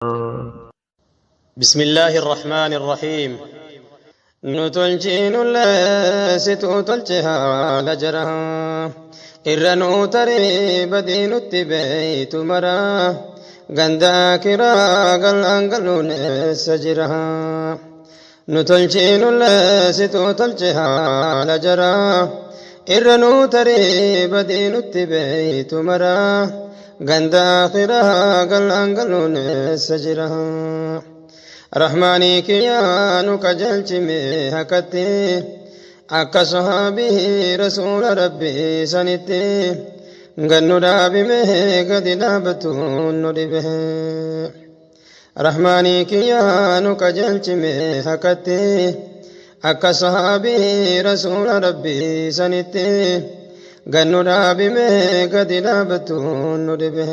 بسم الله الرحمن الرحيم. نتلجين لست تلجها لجرها إرنو تري بدين التبيت مرا غندا كرا قل سجرها. نتلجين لست تلجها لجرا إرنو تري بدين التبيت مرا غندا كرا قل سجرها. رحماني كيانو كجلچ میں حقتے اکا صحابی رسول ربی سنتے گنو رابی میں گدی دابتون نربے. رحمانی کیانو کجلچ میں حقتے اکا صحابی رسول ربی سنتے گنو رابی میں گدی دابتون نربے.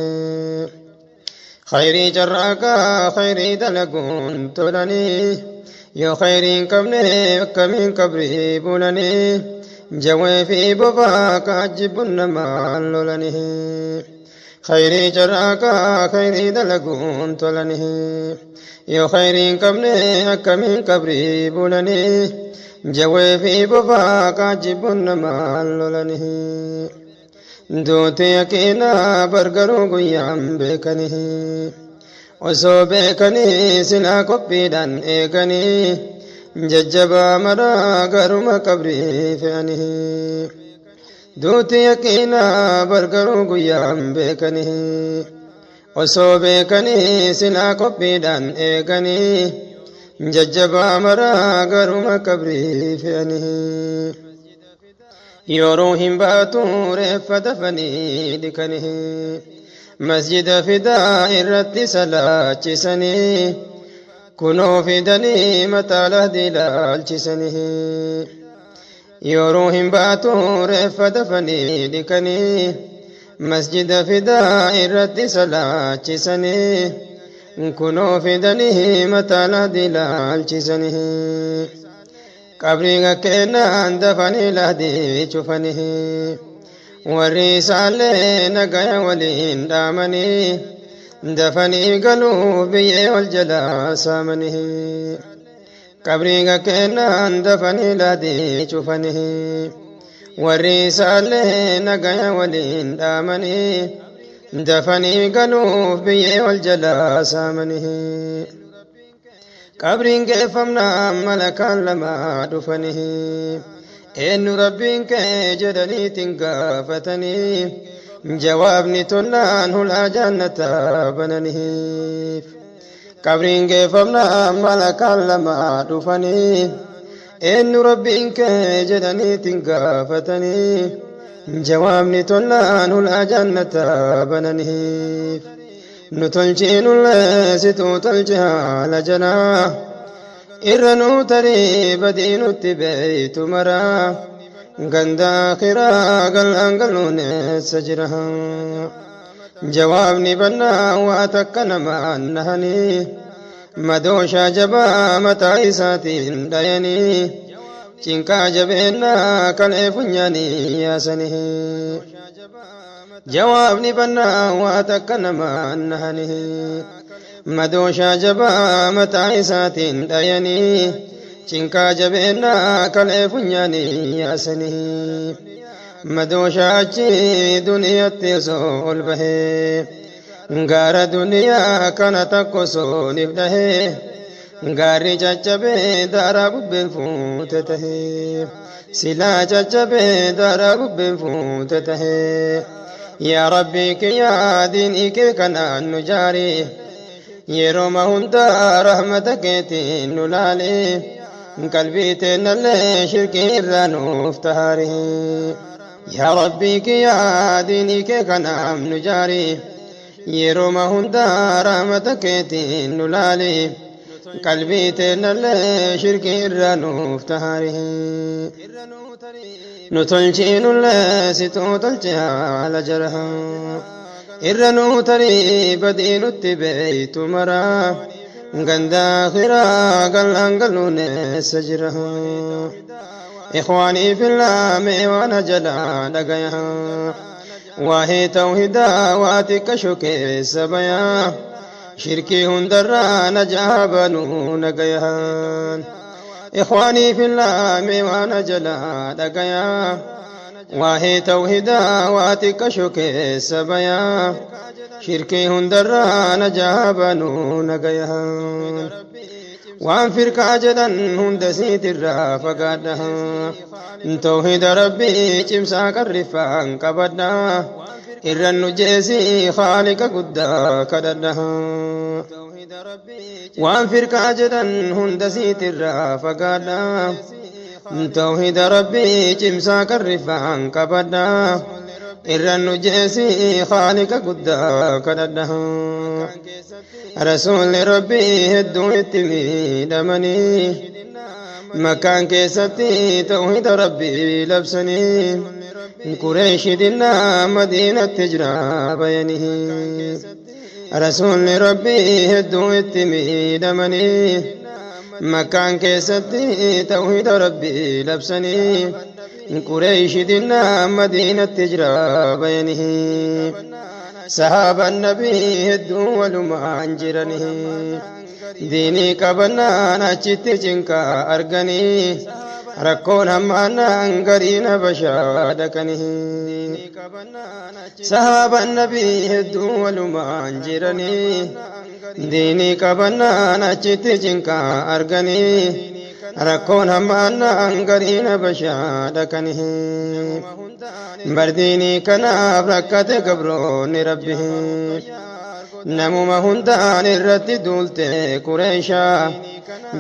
خيري جراكا خيري دلقون تولني يو خيري كمني كمين كبري بولني جوي في باباك عجب مالولني. خيري جراكا خيري دلقون تولني يو خيري كمني كمين كبري بولني جوي في باباك عجب مالولني. دوتي يقينا برغرو قيام بكني وسو بكني سلا كوبيدان ايغني ججبا مرا غرم قبري فاني. دوتي يقينا برغرو قيام بكني وسو بكني سلا كوبيدان ايغني ججبا مرا غرم قبري فاني. يروهم باتور فدفني لكنه مسجد فداء الرت سلاچسني كنو فدني متى لهدي لالچسنه. يروهم باتور فدفني لكني مسجد فداء الرت سلاچسني كنو فدني متى لهدي لالچسنه. قبري كنان دفني لهدي شفنه والرسالة نقيا ولين دامني دفني قلوبي والجلا سامنه. قبري كنان دفني لهدي شفنه والرسالة نقيا ولين دامني دفني قلوبي والجلا سامنه. قبرين كيفمنا ملكا لما دفنه إن ربين كجدني تنقافتني جوابني تلان هلا جنة بننه. قبرين كيفمنا ملكا لما دفنه إن ربين كجدني تنقافتني جوابني تلان هلا جنة بننه. نتلجين لست تلجها لجنا إرنو تري بدين التبيت مرا غندا خرا قل أنقلون سجرها. جوابني بنا واتكنا ما نهني مدوشا جبا متى ساتين ديني چنكا جبنا كل فنياني ياسنه. جوابني بنا واتكنا ما نهني مدوشا جبا متى ساتين ديني چنكا جبنا كل فنياني ياسنه. مدوشا چي دنيا تسول به غار دنيا كان تكسو نفده غاري چچبه دارا ببن فوتته سلا چچبه دارا ببن فوتته. يا ربي كيا ديني كنا نجاري يروم هندا رحمتك تنلالي قلبي تنل شرك الرنوف تهاري. يا ربي كيا ديني كنا نجاري يروم هندا رحمتك تنلالي قلبي تنل شرك الرنوف تهاري. نتلجين لست تلجها لجرها إرنو تري بدين التبيت مرا غندا خرا قل أنقلون سجرها. إخواني في الله ميوانا جلا لقيها واهي توحيدا واتك شكي سبيا Shirkii hundarraa najaa banuu nagayaan. Ikhwaanii fillaa mee waan ajalaa dhagayaa. Waa'ee tawhidaa waa xiqqasho keessa bayaa. Shirkii hundarraa najaa banuu nagayaan. Waan firqaa jedhan hunda siitirraa fagaadha. Tawhida rabbii cimsaa qarriffaan qabadha. Irran nu jeesii haaliqa guddaa kadhadha. Waan firqaa jedhan hunda siitirraa fagaadha. Tawhida rabbii cimsaa qarriffaan qabadha. Irran nu jeesii haaliqa guddaa kadhadha. Rasuulli rabbii hedduu itti miidhamanii makkaan keessatti tawhida rabbii labsanii Qureeshi dinnaa madiinatti jira bayanii. Rasuulli rabbii hedduu itti miidhamanii makkaan keessatti tawhida rabbii labsanii Qureeshi dinnaa madiinatti jira bayanii. Sahaabaan nabii hedduu walumaan jiranii diinii qabannaan achitti cinqaa arganii rakkoon hammaanaan gariin habashaa dhaqanii. Sahaabaan nabii hedduu walumaan jiranii diinii qabannaan achitti cinqaa arganii rakkoon hammaanaan gariin habashaa dhaqanii. Bardiinii kanaaf rakkate gabroonni rabbi. Namuma hundaan irratti duulte Qureeshaa.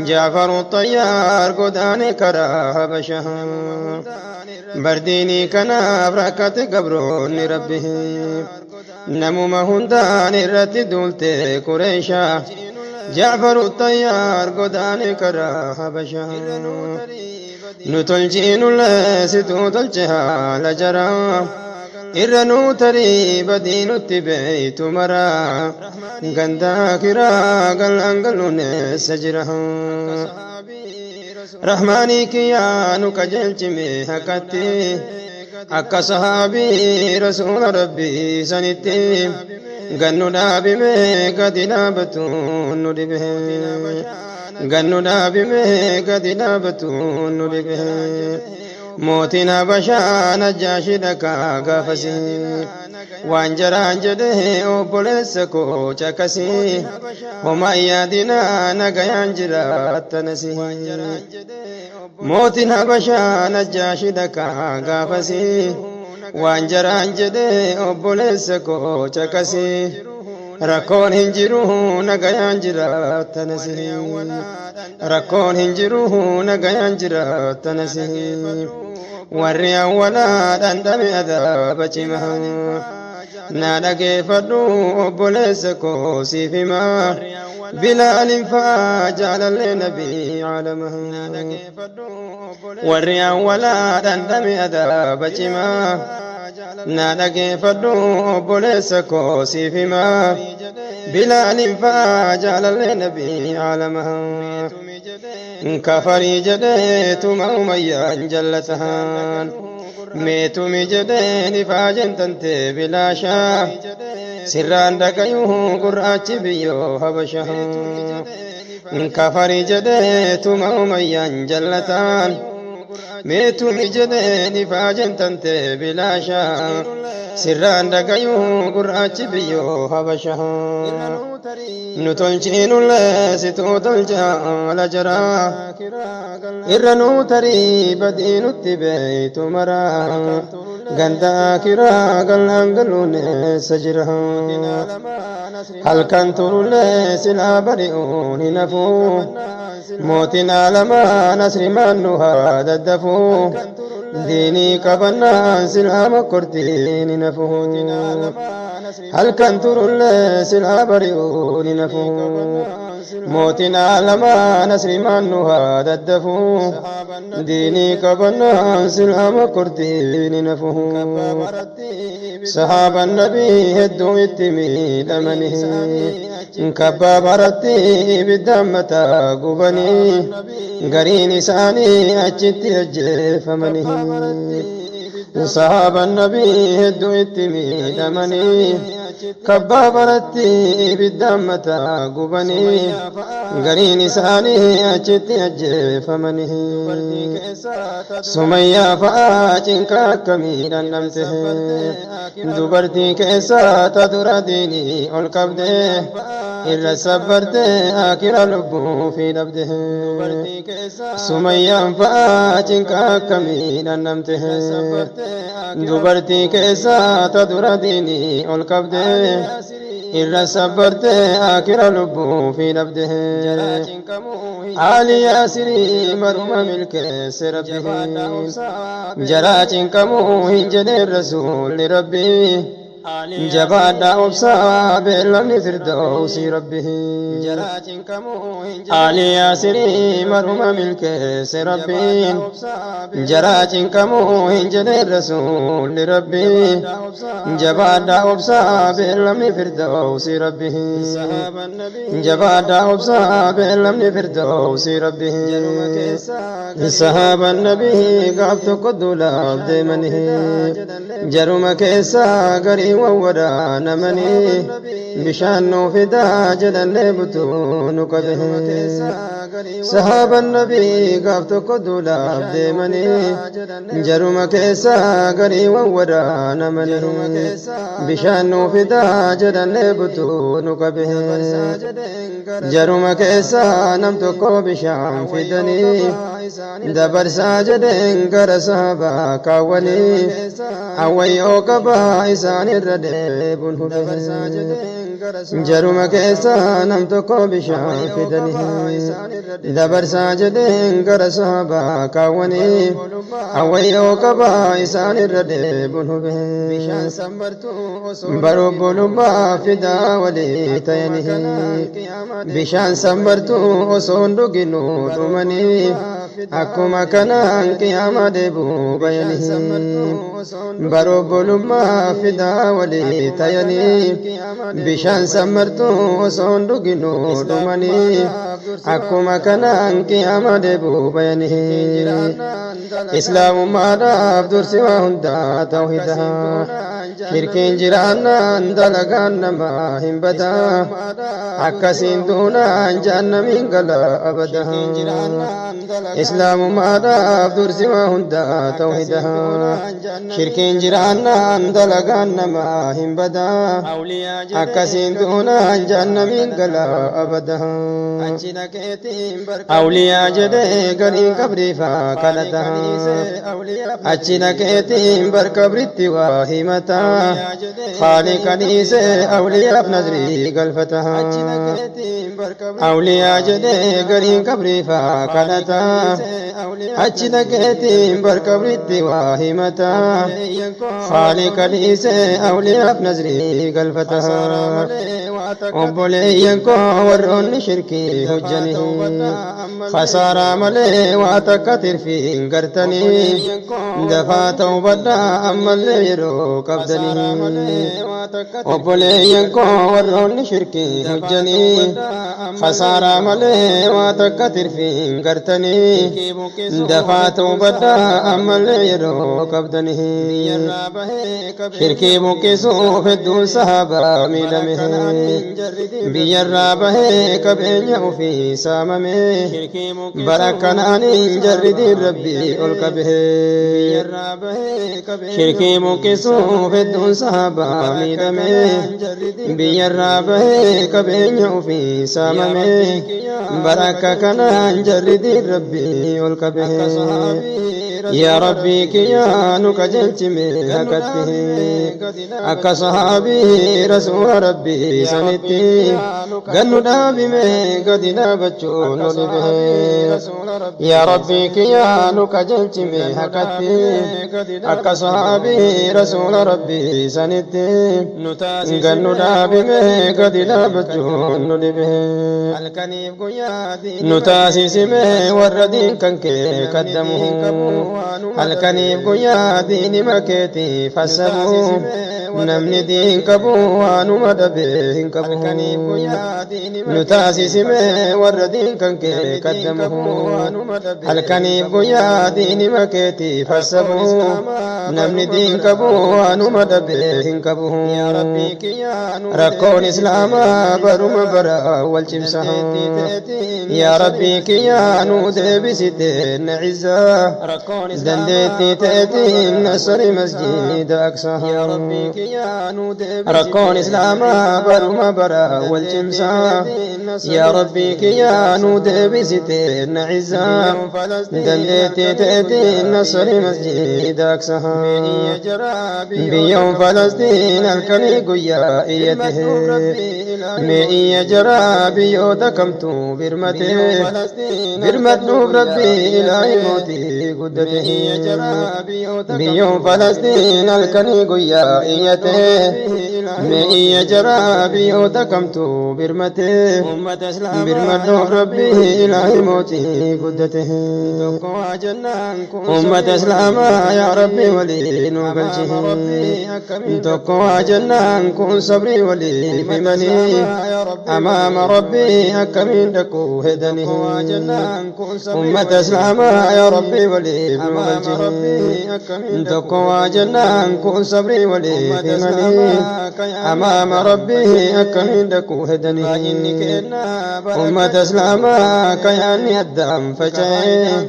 Jaafaru Xayyaar godaane karaa Habashaa. Bardiinii kanaaf rakkate gabroonni rabbi. Namuma hundaan irratti duulte Qureeshaa. Jaafaru Xayyaar godaane karaa Habashaa. Nu tolchiinullee situu tolche haala jaraa. Irra nuu tarii badii nutti beeytu maraa. Gandaa kiraa galaan galuun eessa jira? Rahmaanii kiyyaa nu qajeelchime haqatti. Akka sahaabii rasuula rabbii sanitti. Gannu dhaabime gadi dhaabatu nu dhibe. Gannu dhaabime gadi dhaabatu nu dhibe. Mootiin Habashaa Najjaashi dhaqaa gaafasii. Waan jaraan jedhee obboleessa koo caqasii. Homaa yaadinaa nagayaan jiraattanasii. Mootiin Habashaa Najjaashi dhaqaa gaafasii. Waan jaraan jedhee obboleessa koo caqasii. Rakkoon hin jiru nagayaan jiraattanasii. Rakkoon hin jiru nagayaan jiraattanasii. Warri awwalaa dhandhame adaaba cimaa. Na dhageeffadhu obboleessa koo siif himaa. Bilaalin fa'aa jaalallee nabii caalamaa. Warri awwalaa dhandhame adaaba cimaa. Na dhageeffadhu obboleessa koo siif himaa. Bilaalin fa'aa jaalallee nabii caalamaa. Kafarii jedhee tuma umayyaan jallataan. Meetumi jedheen ifaajeen tantee bilaashaa. Sirraan dhagayuu gurraachi biyyoo habashaa. Kafarii jedhee tuma umayyaan jallataan. Meetumi jedheen ifaajeen tantee bilaashaa. Sirraan dhagayuu gurraachi biyyoo habashaa. Nu tolchiinullee situu tolchaa la jaraa. Irra nuu tarii badii nutti beeytu maraa. Ganda kiraa galaan galuun eessa jira? Halkan turullee silaa bari'uun hin hafu. Mootiin alamaa nasrimaan nu haa daddafu. Diinii qabannaan silaa mokkortiin hin hafu. Halkan turullee silaa bari'uun hin hafu. Mootiin alamaa nasrimaan nu haa daddafu. Diinii qabannaan silaa mokkortiin hin hafu. Sahaabaan nabii hedduu itti miidhamanii. Kabbaa baratti ibiddaan mataa gubanii. Gariin isaanii achitti ajjeefamanii. Sahaabaan nabii hedduu itti miidhamanii. Kabbaa baratti ibiddaan mataa gubanii gariin isaanii achitti ajjeefamanii. Sumayyaa fa'aa cinqa akkamii dhandhamte, dubartii keessaa ta dura diinii ol qabde, irra sabbarte akira lubbuu fi dhabde. Sumayyaan fa'aa cinqa akkamii dhandhamte, dubartii keessaa ta dura diinii ol qabde, irra sabbarte akira lubbuu fi dhabde. Ali Yaasirii maruma milkeesse Rabbiin, jaraa cinqamuu hin jedheen Rasuulli Rabbii. Jabaadhaa obsaa beellamni firdawsii Rabbii. Ali Yaasirii maruma milkeesse Rabbiin, jaraa cinqamuu hin jedheen Rasuulli Rabbii. Jabaadhaa obsaa beellamni firdawsii Rabbii. Jabaadhaa obsaa beellamni firdawsii Rabbii. Sahaaban Nabii gaaf tokko duulaaf deemanii jaruma keessaa garii wawwaraanamanii bishaan nuu fidaa jedhannee butuu nu qabe. Sahaaban Nabii gaaf tokko duulaaf deemanii jaruma keessaa garii wawwaraanamanii bishaan nuu fidaa jedhannee butuu nu qabe. Jaruma keessaa nam tokko bishaan fidanii dabarsaa jedheen gara sahabaa kaawwanii awwayyoo qabaa isaanirra deebuun hube. Jaruma keessaa nam tokko bishaan fidanii dabarsaa jedheen gara sahabaa kaawwanii awwayyoo qabaa isaanirra deebuun hube. Barobbolummaa fidaa walii ta'anii bishaan sambartuu osoo hin dhuginuu dhumanii akkuma kanaan qiyaama deebuu bayanii. Barobbolummaa fidaa walii tayanii bishaan sammartuu osoo hin dhuginuu dhumanii akkuma kanaan qiyaama deebuu bayanii. Islaamummaadhaaf dursi waa hundaa tawhida, shirkiin jiraannaan dalagaan namaa hin badaa, akkasiin duunaan jahannamiin gala abadaa. Islaamummaadhaaf dursi waa hundaa tawhida, shirkiin jiraannaan dalagaan namaa hin badaa, akkasiin duunaan jahannamiin gala abadaa. Awliyaa jedhee gariin qabriifaa kadhata, achi dhaqeetiin bar qabritti waa himata, Khaaliqa dhiisee awliyaaf nazrii galfata. Awliyaa jedhee gariin qabriifaa kadhata, achi dhaqeetiin bar qabritti waa himata, Khaaliqa dhiisee awliyaaf nazrii galfata. Obboleeyyan koo warroonni shirkii hojjanii khasaaraa malee waa takka tirfii hin gartanii, dafaa ta'ubadhaa ammallee yeroo qabdanii. Obboleeyyan koo warroonni shirkii hojjanii khasaaraa malee waa takka tirfii hin gartanii, dafaa ta'ubadhaa ammallee yeroo qabdanii. Shirkii buqqisuuf hedduun sahaabaa miidhame, biyyarraa bahee qabeenya ofii saamame, bara kanaan jarri diin Rabbii ol qabe. Shirkii buqqisuuf hedduun sahaabaa miidhame, biyyarraa bahee qabeenya ofii saamame, bara akka kanaan jarri diin Rabbii ol qabe. Yaa Rabbii kiyyaa nu qajeelchime haqatti, akka sahaabii Rasuula Rabbii sanitti gannu dhaabime gadi dhaabachuu nu dhibe. Yaa Rabbii kiyyaa nu qajeelchime haqatti, akka sahaabii Rasuula Rabbii sanitti gannu dhaabime gadi dhaabachuu nu dhibe. Nu taasisime warra diin kan kee kaddamu. Halkaniif guyyaa diini makeetiif hasabu namni diin qabu waanuma dhabee hin qabu. Nu taasisime warra diin kan kee kaddamu. Halkaniif guyyaa diini makeetiif hasabu namni diin qabu waanuma dhabee hin qabu. Rakkoon islaamaa baruma bara wal cimsa. Yaa Rabbii kiyyaa nu deebisite na cizzaa dandeettii teetiin nasri masjida Aqsaa. Rakkoon islaamaa baruma bara wal cimsa. Yaa Rabbii kiyyaa nu deebisite na cizzaa dandeettii teetiin nasri masjida Aqsaa. Biyyoon Falastiin halkanii guyyaa iyyate. Mee iyya jaraa biyyoota kamtu birmate. Birmadhuuf Rabbii ilaahi mootii guddate. Biyyoon Falastiin halkanii guyyaa iyyate. Mee iyya jaraa biyyoota kamtu birmate. Birmadhuuf Rabbii ilaahi mootii guddate. Ummata islaamaa yaa Rabbi walii nu galchi. Tokko waa jennaan kun sabrii waliif himanii amaama Rabbii akkamiin dhaquu hedanii. Ummata islaamaa yaa Rabbi waliif nu galchi. Tokko waa jennaan kun sabrii waliif himanii amaama Rabbii akkamiin dhaquu hedanii. Ummata islaamaa kayaanni addaan faca'ee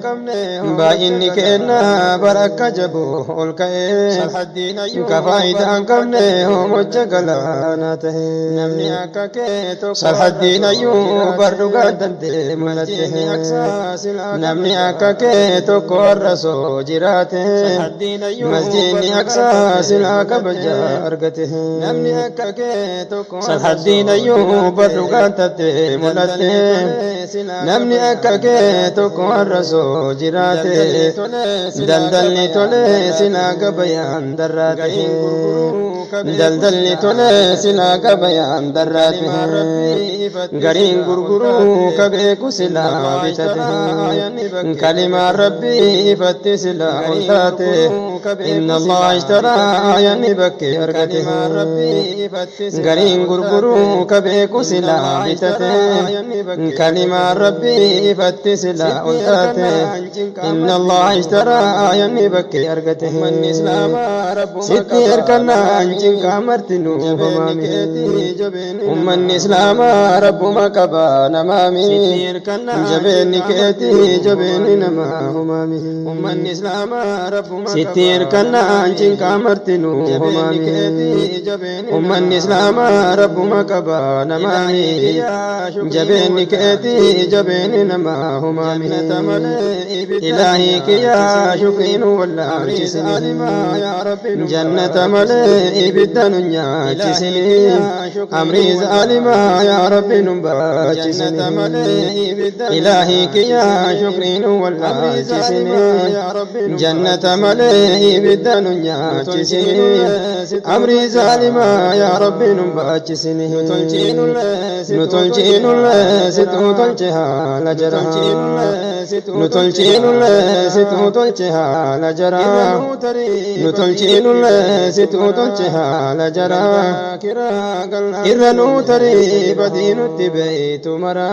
baay'inni kennaa barakka jaboo ol ka'ee ka faayidaa hin qabne hoomocha galaanaa tahe. Salhaddiin ayyuu bar dhugaan dandee mul'atte. Namni akka kee tokko har'a soo jiraate masjidni Aqsaa silaa kabaja argate. Salhaddiin ayyuu bar dhugaan dandee mul'atte. Namni akka kee tokko har'a soo jiraate daldalli tole silaa gabayaan darraate. Daldalli tole silaa gabayaan darraate. Gariin gurguruu ka beeku silaa bitate. Kalimaan Rabbii ifatti silaa ol taate. Inna Allah ishtaraa ayanni bakkee argate. Gariin gurguruu ka beeku silaa bitate. Kalimaan Rabbii ifatti silaa ol taate. Inna Allah ishtaraa ayanni bakkee argate. Sitti hirkannaan cinqaa martinuu homaami. Ummanni islaamaa rabbuma qaba namaami. Jabeenni keetii jabeenni namaa homaami. Sitti hirkannaan cinqaa martinuu homaami. Ummanni islaamaa rabbuma qaba namaami. Jabeenni keetii jabeenni namaa homaami. Ilaahii kiyyaa shukriin wallaalchisini. Jannata malee ibidda nu nyaachisini. Amrii zaalimaa yaa Rabbi nu baachisini. Ilaahii kiyyaa shukriin wallaalchisini. Jannata malee ibidda nu nyaachisini. Amrii zaalimaa yaa Rabbi nu baachisini. Nu tolchiinullee situu tolche haala jara. Nu tolchiinullee situu tolche haala jara. Nu tolchiinullee situu tolche haala jara. Irra nuu tarii badii nutti beeytu mara.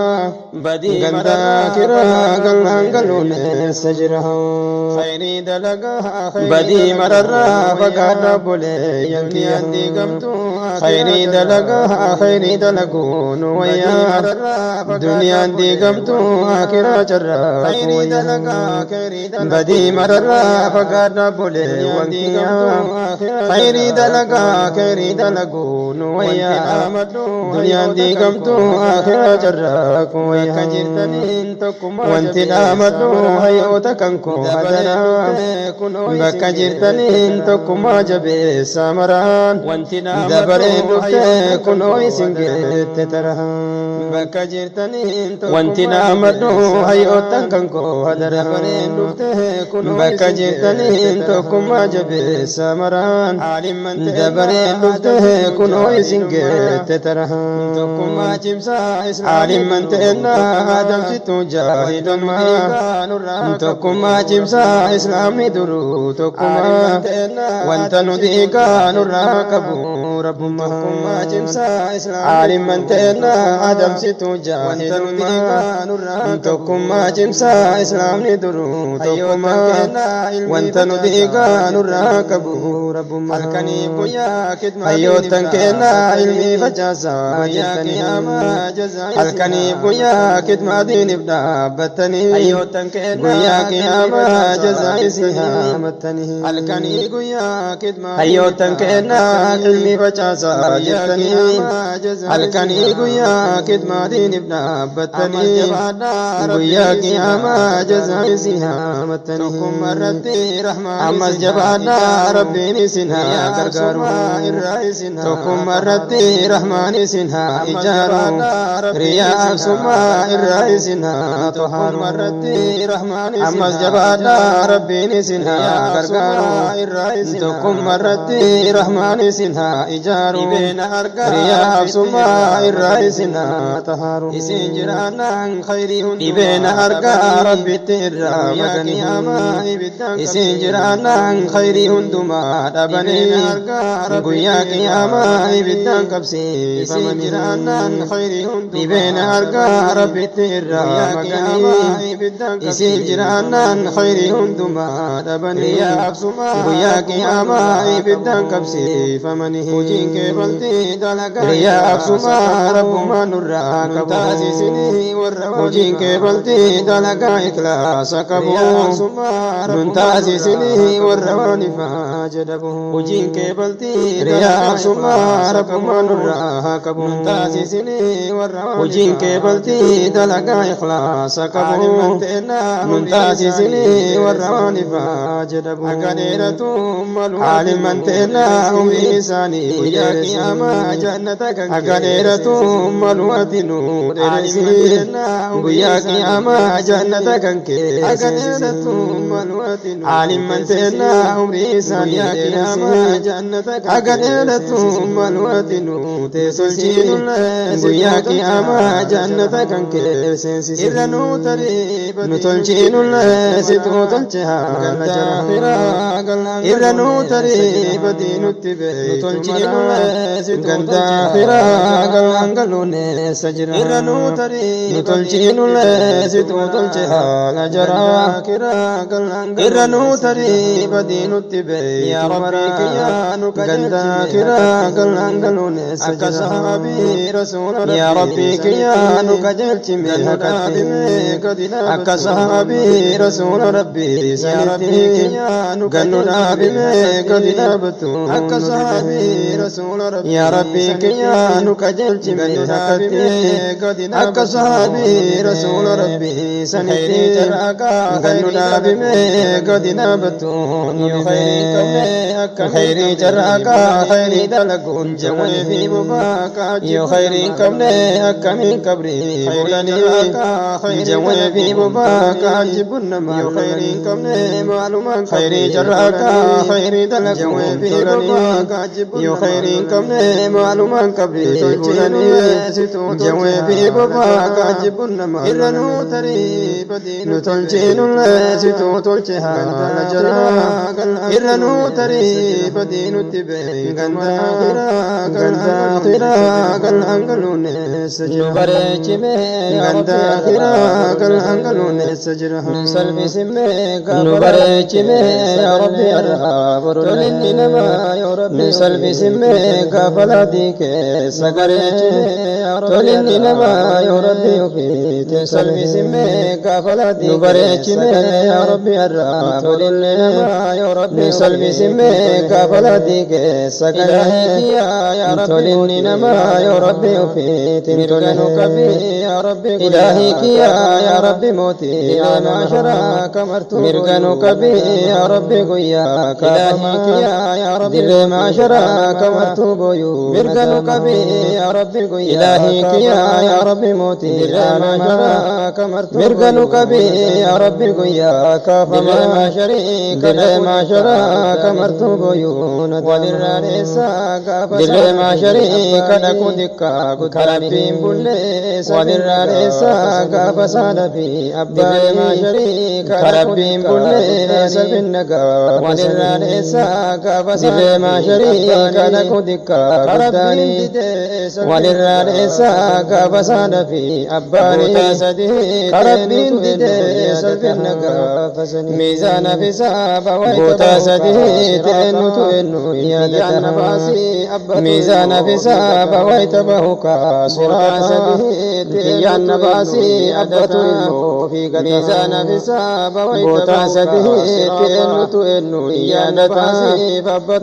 Gandaa kiraa gallaan galuun eessa jira. Badii mararraa fagaadha bolee yankiyya. Khayrii dalagaa khayrii dalaguu nu wayyaa. Duniyaan diigamtuu akiraa carraa wayyaa. Badii mararraa fagaadha bolee wankiyya. Khayrii dalagaa khayrii dalaguu nu wayyaa. Duniyaan diigamtuu akiraa carraa wayyaa. Wanti dhaamadhu hayyoota kan koo hadanaa. Bakka jirtaniin tokkummaa jabeessa maraan. Dabareen dhuftee kunoo isin geette taraa. Wanti dhaamadhu hayyoota kan koo hadanaa. Bakka jirtaniin tokkummaa jabeessa maraan. Dabareen dhuftee kunoo isin geette tara. Tokkummaa cimsaa Aalimman teennaa adamsituu jaahilummaa. Tokkummaa cimsaa islaamni duruu tokkummaa. Wanta nuti eegaa nurraa qabu rabbummaa. Tokkummaa cimsaa islaamni Aalimman teennaa adamsituu jaahilummaa. Tokkummaa cimsaa islaamni duruu tokkummaa. Wanta nuti eegaa nurraa qabu rabbummaa. Halkanii guyyaa khidmaa Hayyoottan kennaa ilmii facaasaa jettanii. Halkanii guyyaa khidmaa diiniif dhaabbattanii. Hayyoottan kennaa Guyyaa qiyaamaa jazaa isii haamattanii. Halkanii guyyaa khidmaa Hayyoottan kennaa ilmii facaasaa jettanii. Halkanii guyyaa khidmaa diiniif dhaabbattanii. Guyyaa qiyaamaa jazaa isii haamattanii. Tokkummaa irratti rahmaan Ammas jabaadhaa rabbiin isin haa gargaaru. Tokkummaa irratti rahmaan isin haa ijaaru. Riyaa absummaa irraa isin haa tohaaru. Ammas jabaadhaa rabbiin isin haa gargaaru. Tokkummaa irratti rahmaan isin haa ijaaru. Riyaa absummaa irraa isin haa tohaaru. Isin jiraannaan khayrii hundumaa Dhibeena argaa rabbitti irraa maganii. Isin jiraannaan khayrii hundumaa dhabanii. Guyyaa qiyaamaa ibiddaan qabsiifamanii. Dhibeena argaa rabbitti irraa maganii. Isin jiraannaan khayrii hundumaa dhabanii. Guyyaa qiyaamaa ibiddaan qabsiifamanii. Hojiin kee baltii dalagaa Riyaa absumaa rabbumaa nurraa qabu. Hojiin kee baltii dalagaa ikhlaasa qabu. Nun taasisinii warra waan ifaa jedhamu. Hojiin kee baltii Riyaa absumaa rabbumaa nurraa qabu. Nun taasisinii warra waan Hojiin kee baltii dalagaa ikhlaasa qabu. Nun taasisinii warra waan ifaa jedhamu. Akka dheeratu malu Aalimman teennaa umrii isaanii guyyaa dheeressi. qiyaamaa jannata kan Akka dheeratu malu ati nu dheeressi. Guyyaa qiyaamaa jannata kan Akka dheeratu keessi. malu ati nu Aalimman teennaa umrii isaanii guyyaa dheeressi. qiyaamaa jannata kan Akka dheeratu malu ati nu teessisi. Guyyaa qiyaamaa jannata kan keessi. Irra nuu tarii Nu tolchiinullee situu tolche haala jara. Irra nuu tarii badii nutti beeytu mara. Ganda akhiraa galmaan galuun eessa jira? Irra nuu tarii Nu tolchiinullee situu tolche haala jara. Irra nuu tarii badii nutti beeytu mara. Ganda akhiraa galmaan galuun eessa Akka jira? sahabii rasuula Yaa Rabbii kiyyaa nu qajeelchi mee haqatti. Akka sahabii rasuula rabbii sanitti. Gannu dhaabimee gadi dhaabatu. Akka sahabii rasuula rabbii Yaa Rabbii kiyyaa nu qajeelchi mee haqatti. Akka sahabii rasuula rabbii sanitti. Gannu dhaabimee gadi dhaabatu. Nu dide. Khayrii carraaqaa khayrii dalaguun Jawwee fi bobaa Yoo khayrii hin qabne akkamiin qabrii fuudhanii. Jawwee fi bobaa kaajibbuun namaa Yoo khayrii hin qabne maalumaan khayrii carraaqaa khayrii dalaguun tolanii. Yoo khayrii hin qabne maalumaan qabrii fuudhanii. Jawwee fi bobaa kaajibbuun namaa Irra nuu tarii badii Nu tolchiinullee situu tolche haala jara. Irra nuu tarii badii nutti beeytu mara. Ganda akhiraa galmaan galuun eessa Nu jira? bareechimee Ganda akhiraa galmaan galuun eessa jira? Nu salphisimee Nu bareechimee yaa Rabbi har'aa Tolinni namaa yoo Rabbi Nu salphisimee gaafa laatii keessa garee. Tolinni namaa yoo Rabbi ofiitti Nu salphisimee gaafa laatii Nu bareechimee yaa Rabbi har'aa Tolinni namaa yoo Rabbi Nu salphisimee gaafa laatii keessa garee. Ilaahi yaa Rabbi Tolinni namaa yoo Rabbi ofiitti Mirga nu qabii yaa Rabbi Ilaahii kiyyaa yaa Rabbi mootii maasharaa kamartuu mirga nu qabi yaa Rabbi guyyaa Ilaahii kiyyaa yaa Rabbi dirree maasharaa kamartuu booyuu mirga nu qabi yaa Rabbi guyyaa Ilaahii kiyyaa yaa Rabbi mootii dirree maasharaa kamartuu mirga nu qabi yaa Rabbi guyyaa kaafamaa dirree maasharaa kamartuu booyuu walirraa dheessaa gaafa dirree maasharii kadhaquu xiqqaa guddaa rabbiin bullee walirraa dheessaa gaafa saadha fi abbaa dirree maasharii karabbiin bullee sabinna gaafa walirraa dheessaa gaafa dirree maasharii kadhaquu xiqqaa guddaanii walirraa dheessaa gaafa saadha fi abbaanii karabbiin didee salphinna gaafa miizaana fi saaba goota sadii ta'ennutu ennu yaadata miizaana fi saaba wayita bahu kaasiraa sadii yaanna baasii abbatu ilmoo fi gata miizaana fi saaba goota sadii ta'ennutu ennu yaadata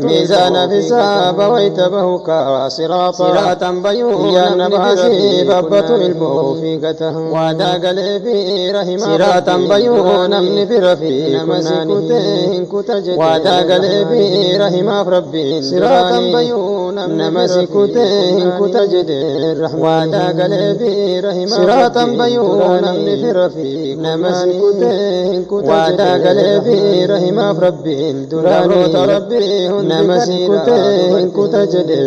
miizaana fi saaba wayita bahu kaasiraa siraatan bayuu yaanna baasii abbatu ilmoo fi gata waadaa galee fi rahimaa siraatan bayuu namni bira fi nama si kutee hin kuta jedhe waadaa galee fi rahimaaf rabbiin siraatan bayuu nama si kutee hin kuta jedhe waadaa galee fi rahimaaf siraatan bayuu namni bira fi nama si kutee hin kuta waadaa galee fi rahimaaf rabbiin duraanii rabbii nama si kutee hin kuta jedhe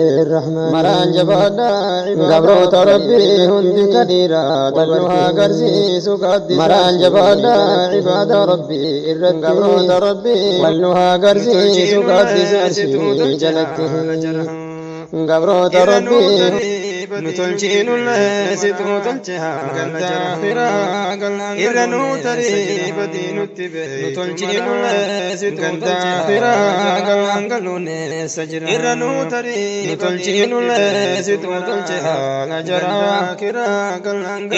maraan jabaadhaa gabroota rabbii hundi kadhiiraa walnu haa agarsiisu gaaddisa maraan jabaadhaa ibaada rabbii irratti gabroota rabbii walnu haa agarsiisu gaaddisa arshii jalatti gabroota rabbii nu tolchiinullee situu tolche haala jara irra nuu tarii badii nutti bee nu tolchiinullee situu tolche haala galuuneessa jira irra nuu tarii nu tolchiinullee situu tolche haala jara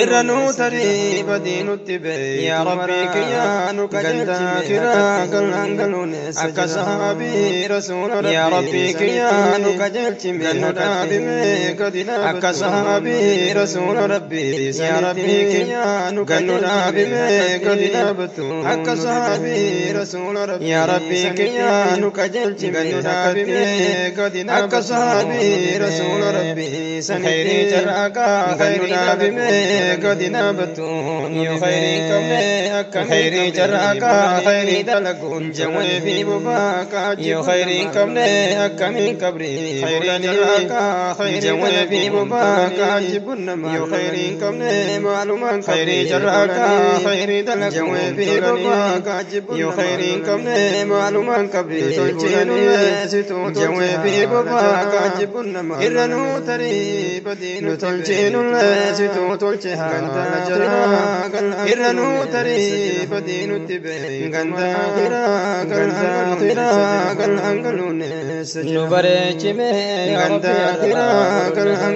irra nuu tarii badii nutti bee yaa Rabbii kiyyaa nu qajeelchime galuuneessa akka sahaabii rasuula rabbii yaa Rabbii kiyyaa nu qajeelchime nu dhaabime gadi akka sahaabii rasuula rabbii yaa Rabbii kiyyaa nu gannu dhaabime gadi dhaabatu akka sahaabii rasuula rabbii yaa Rabbii kiyyaa nu qajeelchime gannu dhaabime gadi dhaabatu akka sahaabii rasuula rabbii khayrii carraaqaa gannu dhaabime gadi dhaabatu yoo khayrii qabne akka khayrii carraaqaa khayrii dalaguun jawwee fi bobaa yoo khayrii qabne akkamiin qabrii khayrii carraaqaa khayrii jawwee fi bobaa yoo khayriin qabne maalumaan khayrii carraaqaa khayrii dalaguun jawwee fi bobaa yoo khayriin qabne maalumaan qabrii tolchiinullee situu jawwee fi bobaa irra nuu tarii badii nu tolchiinullee situu tolche haala jara irra nuu tarii badii nutti bee ganda kiraa galuuneessa nu bareechime ganda kiraa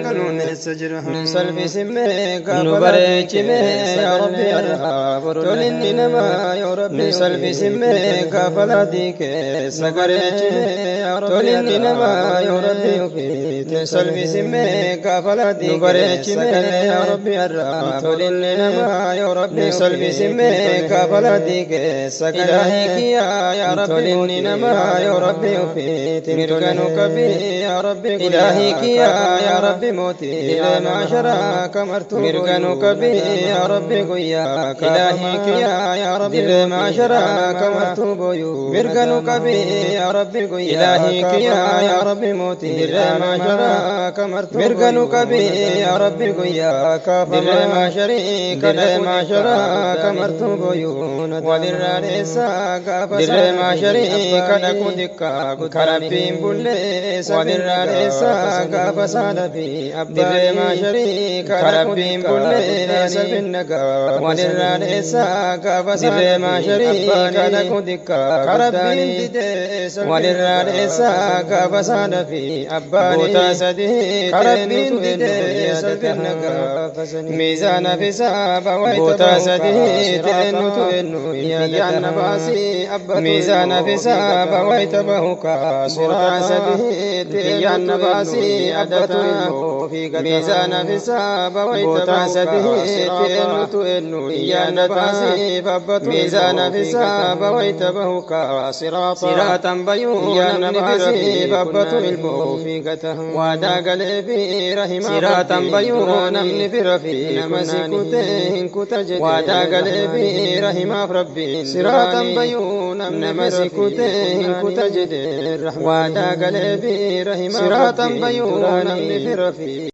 galuuneessa jira nu salphisime nu bareechime yaa Rabbi tolinni namaa yoo Rabbi nu salphisime gaafa laadii keessa bareechime tolinni namaa yoo Rabbi nu salphisime gaafa laadii nu bareechime yaa Rabbi tolinni namaa yoo Rabbi nu salphisime gaafa laadii keessa Ilaahii kiyyaa yaa Rabbi tolinni namaa yoo Rabbi mirga nu qabi yaa Rabbi Ilaahii kiyyaa yaa Rabbi mootii dirree maasharaa kamartuu mirga nu qabi yaa Rabbi guyyaa Ilaahii kiyyaa yaa Rabbi dirree maasharaa kamartuu booyuu mirga nu qabi yaa Rabbi guyyaa Ilaahii kiyyaa yaa Rabbi mootii dirree maasharaa kamartuu mirga nu qabi yaa Rabbi guyyaa dirree maasharii dirree maasharaa kamartuu booyuu walirraa dheessaa gaafa dirree maasharii kadhaquu xiqqaa karabbiin bullee walirraa dheessaa gaafa saadha fi dirree maasharii karabbiin bullee sabinna gaafa walirraa dheessaa gaafa dirree maasharii kadhaquu xiqqaa karabbiin didee walirraa dheessaa gaafa saadha fi abbaanii goota sadii karabbiin didee salphinna gaafa miizaana fi saaba goota sadii ta'ennutu ennu yaanna baasii miizaana fi saaba wayita bahu kaasiraa sadii yaanna baasii abbatu ilmoo fi gata. Miizaana fi saaba wayta bahu eenyutu eenyu yaadata. Miizaana fi saaba wayta bahu kaa siraata. Siraatan bayuu namni bira fi babbatu ilmoo fi gata. Waadaa galee fi rahimaa siraatan bayuu namni bira fi nama si kutee hin kuta jedhee. Waadaa galee fi rahimaaf rabbiin siraatan bayuu nama si kutee hin kuta jedhee. Waadaa galee fi rahimaaf siraatan bayuu namni bira fi